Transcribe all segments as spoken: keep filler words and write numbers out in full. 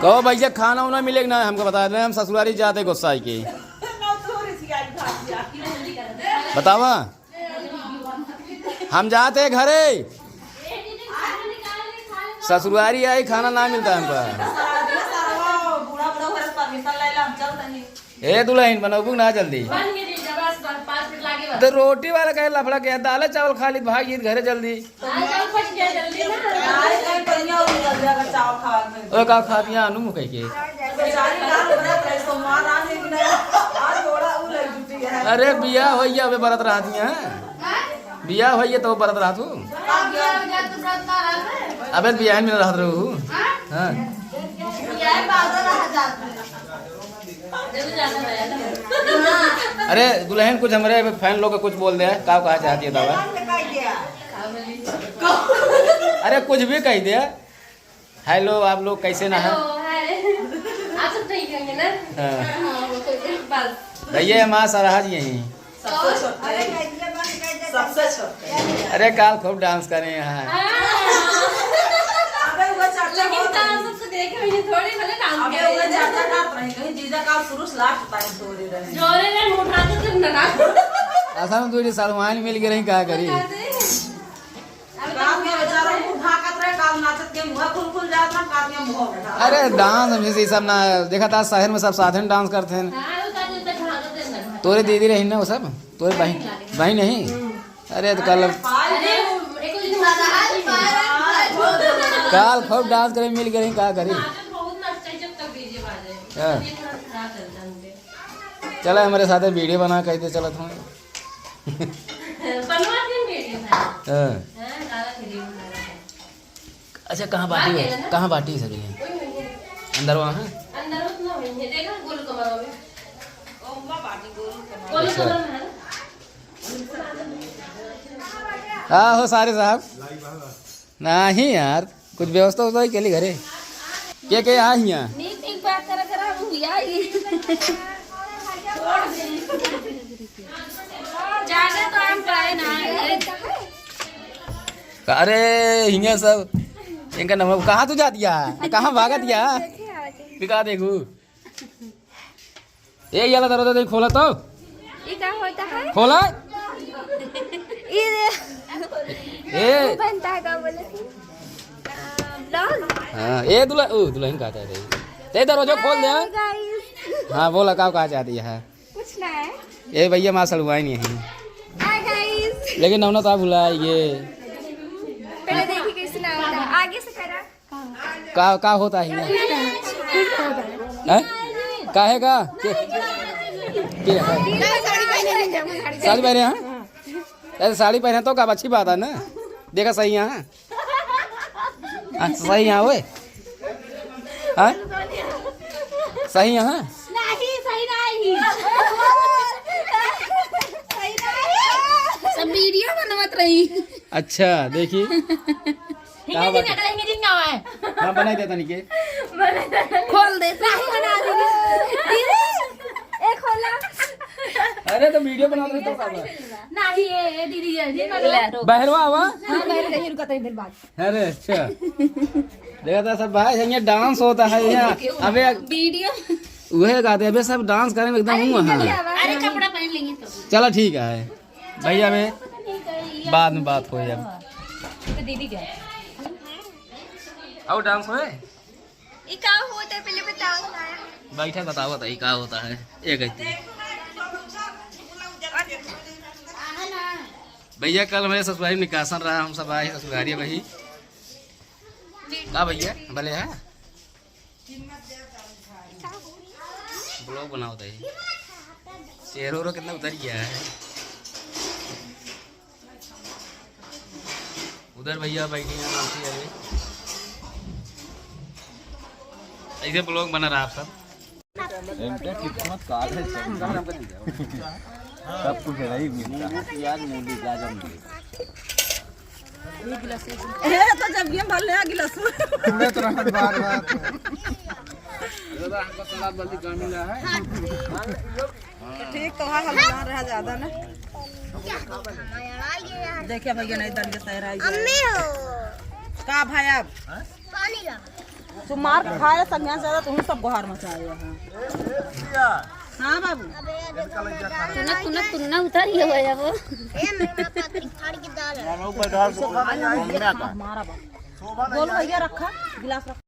कहो भैया, खाना उना मिले कि ना, हमको बता दें, हम ससुरारी जाते गुस्सा आई के। बतावा, हम जाते घरे, ससुरारी आई, खाना ना मिलता हमका। ए दुल्हन, बनौबू ना जल्दी। बन गई जी, जब बस, बस पाँच मिनट लागे बस। तो रोटी वाला कहे लफड़ा के, दाल चावल खा ली, भाग गई घरे जल्दी। आ जाओ, फट गया जल्दी ना। आए, आए, बढ़िया हो गया, अगर चावल खावा में। ओ, का खा दिया, आनू मुँह कह के। बेचारी का बरत रहे, सोमवार आ गई कि नहीं? आज थोड़ा वो लग चुकी है। अरे, बियाह होइया, अबे बरत रहती हैं। बियाह होइया, तो बरत रहत हो। अब बियाह हो जाए, तो बरत ना रहत है। अबे, बियाह में रहत रहू। हाँ? हाँ। बियाह में बादल रह जात है। अरे दुल्हन, कुछ हमरे फैन लोग के कुछ बोल दे, का कहा चाहती है दावा? अरे कुछ भी कह दे। हेलो, आप लोग कैसे ना हैं? हेलो, हाय। आप सब ठीक होंगे ना? हाँ। हाँ, वो तो बस। भैया, हमारा सरहज यहीं। सबसे छोटा है। सबसे छोटा है। अरे, काल खूब डांस करे यहाँ। हाँ। अबे, वो चाचा लेकिन बहुत तो हम सबको देखे हुए थोड़ी भले डांस अबे, करे वो हैं। चाचा का रहे, कहीं जीजा का शुरू से लास्ट टाइम जोरे रहे। जोरे रहे, उठाते थे ना। असल में तुझे सलमान मिल गए रही, का करी? उठाते। अबे, रात में बेचारा मुंह ढाकत रहे, काल नाचत के मुंह खुल खुल जात रहा, काल में मुंह उठा। अरे, डांस में से सब ना देखा था, शहर में सब साथ में डांस करते हैं। हाँ, वो साथ में तो ढाकत है ना। तोरे दीदी रही ना वो सब? तोरे बहन, बहन नहीं? अरे, तो कल अरे, एक दिन काल खूब डांस करे, मिल गए, का करी? हाँ। चला, हमारे साथ वीडियो बना, कह दे, चलत हूँ। हाँ। अच्छा, कहाँ बाटी है? कहाँ बाटी है सभी? अंदर वहाँ है? अंदर उतना नहीं है, देखा गोल कमरा में। अच्छा। का हो सारे साहब? नहीं यार, कुछ व्यवस्था होता है के लिए घरे? के के आ हिया? नीक नीक बात करा करा, हम भुलिया ही। ज्यादा तो हम पाए ना। अरे हिया सब इनका नंबर, कहाँ तू जात या? कहाँ भागत या? बिका देखू। ए, ये वाला दरवाजा दे, खोला तो। ई का होता है? खोला। ई दे। ए। बनता है का बोले? आ, vlog? हाँ, ए दुल्हन, ओ, दुल्हन कहता है रे। ते दरवाजा खोल दे, हाँ? Hi guys। हाँ, बोला, का कहा चाहती है? कुछ ना है। ए भैया, माँ सड़ुआई नहीं है। Hi guys। लेकिन नवना तो भुला ये। पहले देखी कैसे ना होता। आगे से करा। का, का होता है हियाँ? हैं? काहे का? के, के है? साड़ी पहने हैं? अरे साड़ी पहने तो का अच्छी बात है ना? देखा सही यहाँ। हाँ, सही यहाँ ओए। हाँ? सही यहाँ? नहीं, सही नहीं। सही नहीं। सब वीडियो बनवत रही। अच्छा, देखी। हिंगे कहाँ दिन बाटे? अगले हिंगे दिन गाँव है। हाँ, बनाई देता निके। खोल दे। नहीं बना दीदी। दीदी, ए खोला। अरे तो वीडियो बना रहे तो का बा? नहीं, ये, ये दीदी, ये दीदी, मतलब बहरवा आवा। हाँ, बहर कहीं रुका तो इधर बात। अरे अच्छा। देखा था सब भाई, यहाँ डांस होता है यहाँ। अबे वीडियो। वह कहते हैं, अबे सब डांस करें एकदम हुआ है। अरे कपड़ा पहन लेंगे तो। चला ठीक है। भैया बे, बाद में बात होई अब। तो दीदी गए। और डांस होए? ई का होता है, पहले बताओ ना। बैठा बताओ, बताइए का होता है। ये कहती है। भैया, कल हमारे ससुरारी में निकासन रहा, हम सब आए ससुरारी भाई। का भैया, भले है? Vlog बनाओ ताई। चेहरा उहरा कितना उतर गया है। उधर भैया बैठे हैं, मासी अरे। ऐसे vlog बना रहा आप सब। इनका किस्मत काल है, सब कुछ है, नहीं मिलता। मूली, प्याज, मूली, गाजर, मूली। ए, तो जब ये भर ले गिलास। उड़े तो रहत बार बार। दादा, हमको सलाद जल्दी कर मिला है। तो ठीक तो है, हम ना रहा ज्यादा ना। देखिए भैया, नहीं दलिया सहरा ही है। अम्मी हो। का भाई अब? पानी ला। जो मार खाए संज्ञा से ज्यादा तुम सब गोहार मचाए हो। हाँ बाबू। तुन्ना, तुन्ना, तुन्ना उतारी हो गया वो। मारा बाबू। बोल भैया, रखा गिलास रखा।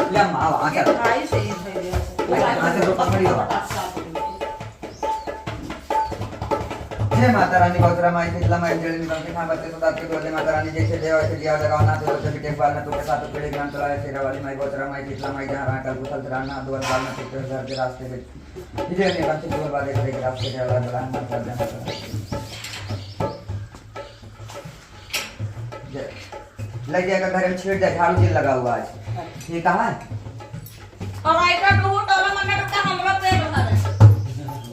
ले अम्मा, आओ, आगे आओ। आगे, आगे, रोपा खड़ी हो। हे माता रानी, बहुचरा माई, शीतला माई, जल निकल के खां बच्चे सदा के गोदे। माता रानी जैसे देव वैसे दिया लगाओ, ना तो बच्चे बिटे बाल, ना तो के साथ पीढ़ी ज्ञान चलाए। शेरा वाली माई, बहुचरा माई, शीतला माई, जहाँ रहा कल कुशल से रहना, दुआर बाल ना टूटे, घर के रास्ते में इधर ने बच्चे दुआर बाल एक रास्ते के अलग अलग ना कर देना। ले जाकर घर में छेड़ दे, झाड़ू जेल लगा हुआ आज। ये कहाँ है? और आइका टू टोला मन्ना टुका हमरा पे बता दे।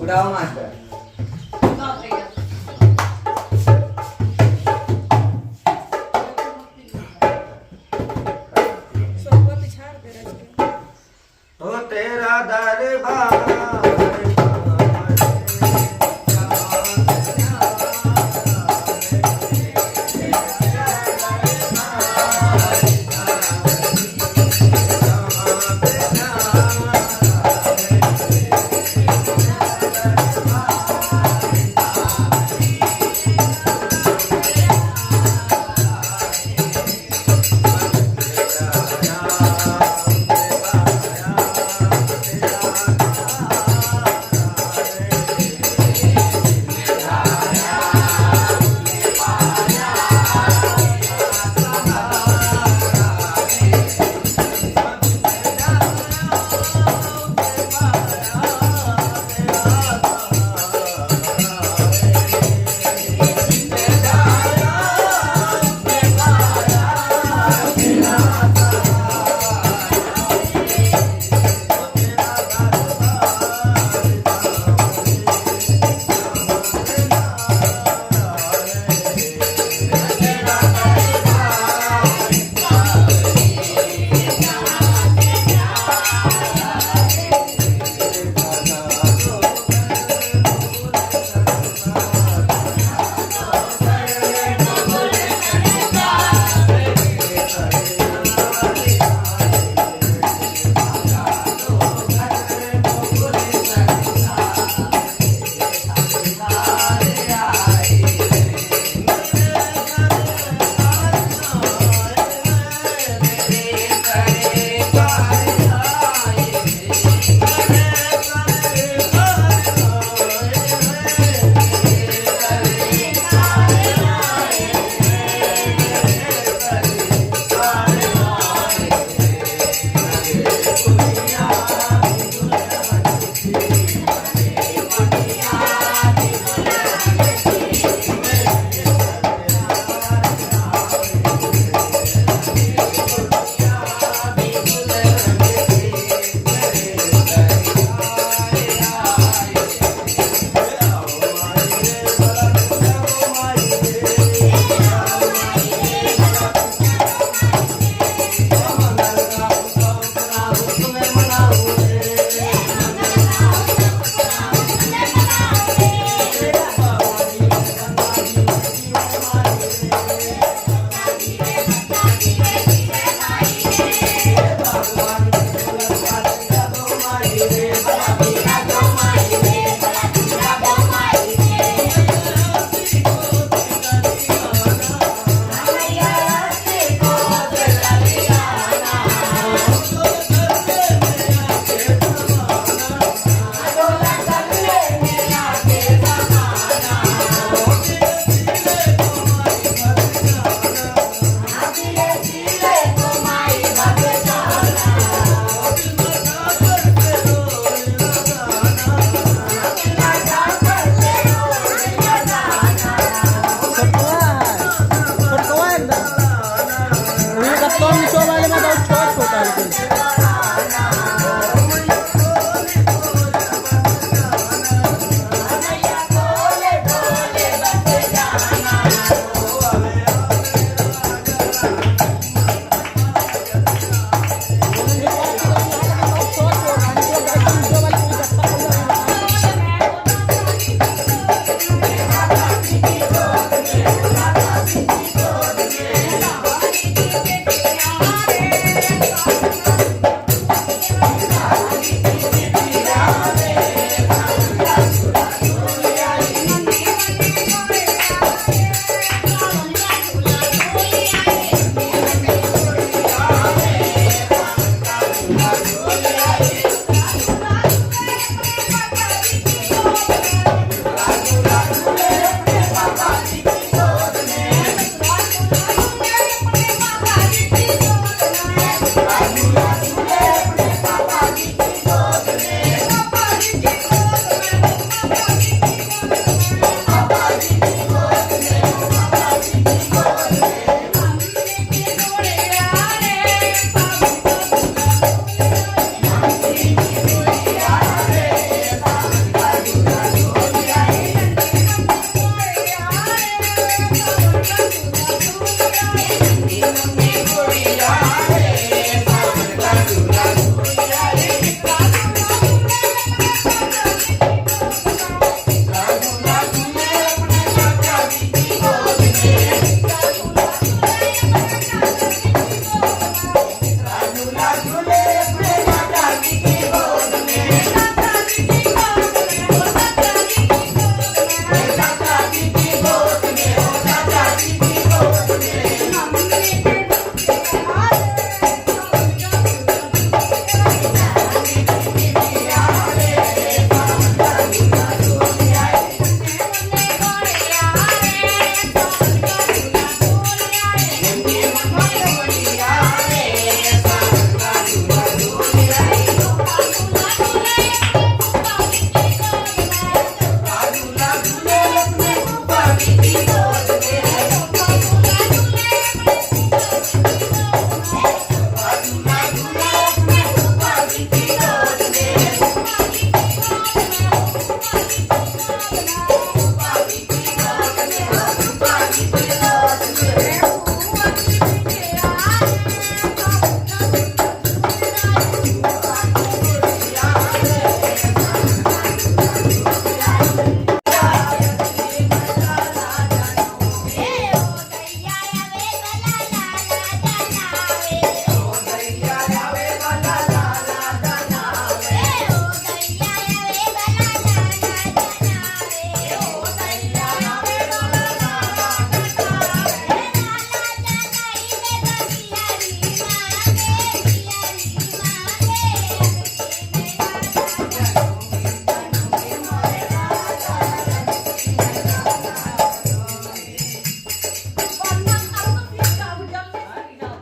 उड़ाओ मास्टर।